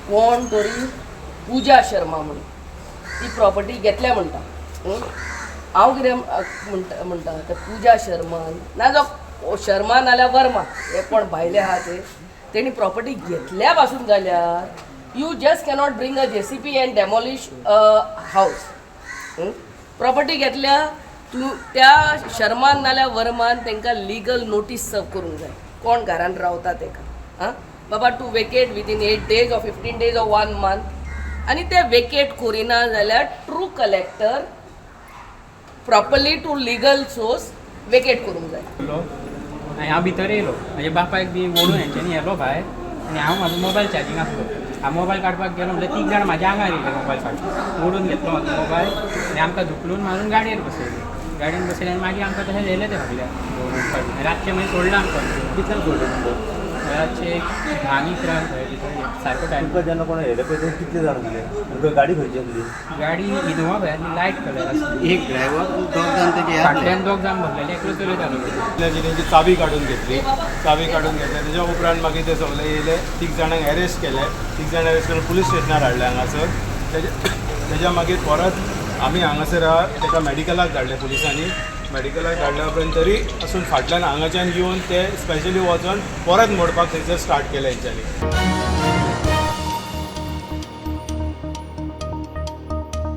कोण तरी पुजा शर्मा म्हणून ती प्रॉपर्टी घेतल्या म्हणटा. हांव कितें म्हणटा म्हणटा ते पुजा शर्मान ना जावं शर्मा नाल्यार वर्मा हे कोण भायले आहा ते तेणी प्रॉपर्टी घेतल्या पासून जाल्यार you just cannot bring a JCB and demolish a house. Property घेतल्या तूं त्या शर्मान नाल्यार वर्मान तांकां लिगल नोटीस सर्व करूंक जाय, कोण घरान रावता तेका, आं बाबा, to vacate within 8 days or 15 days or one month. आनी ते वेकेट करिना जाल्यार through collector, properly to legal source vacate करूंक जाय. येयलो आनी हांव भितर येयलो. म्हाज्या बापायक बी ओडून हेंच्यांनी येलो भायर आनी हांव म्हाजो मोबायल चार्जींग आसलो, हांव मोबायल काडपाक गेलो म्हणल्यार तीग जाण म्हाज्या आंगार येयले. मोबायल काडून ओडून घेतलो म्हाजो मोबायल आनी आमकां धुकलून मारून गाडयेर बसयले. गाडयेन बसयले आनी मागीर आमकां तशें व्हेले ते फाटल्यान काडून. रातचें मागीर सोडलां आमकां. कितल्यांक सोडलें तुमकां? रातचे एक 10 11 खंय तितून सारको टायम. तुमकां जेन्ना कोण येयले पळय ते कितले जाण आसले आनी गाडी खंयची आसली? गाडी इनोवा खंय आसली, लायट कलर आसली. एक ड्रायव्हर, दोग जाण तेजे. फाटल्यान दोग जाण बसलेले, एकलो चलयतालो. तेंची चावी काडून घेतली. चावी काडून घेतली तेच्या उपरांत मागीर ते सगळे येयले, तीग जाणांक अरेस्ट केले. तीग जाणां अरेस्ट करून पुलीस स्टेशनार हाडले हांगासर. तेज्या मागीर परत आमी हांगासर तेका मॅडिकलाक धाडले पुलिसांनी. मॅडिकलाक धाडल्या उपरांत तरी असून फाटल्यान हांगाच्यान येवन ते स्पेशली वचोन परत मोडपाक थंयसर स्टार्ट केलें हेंच्यांनी.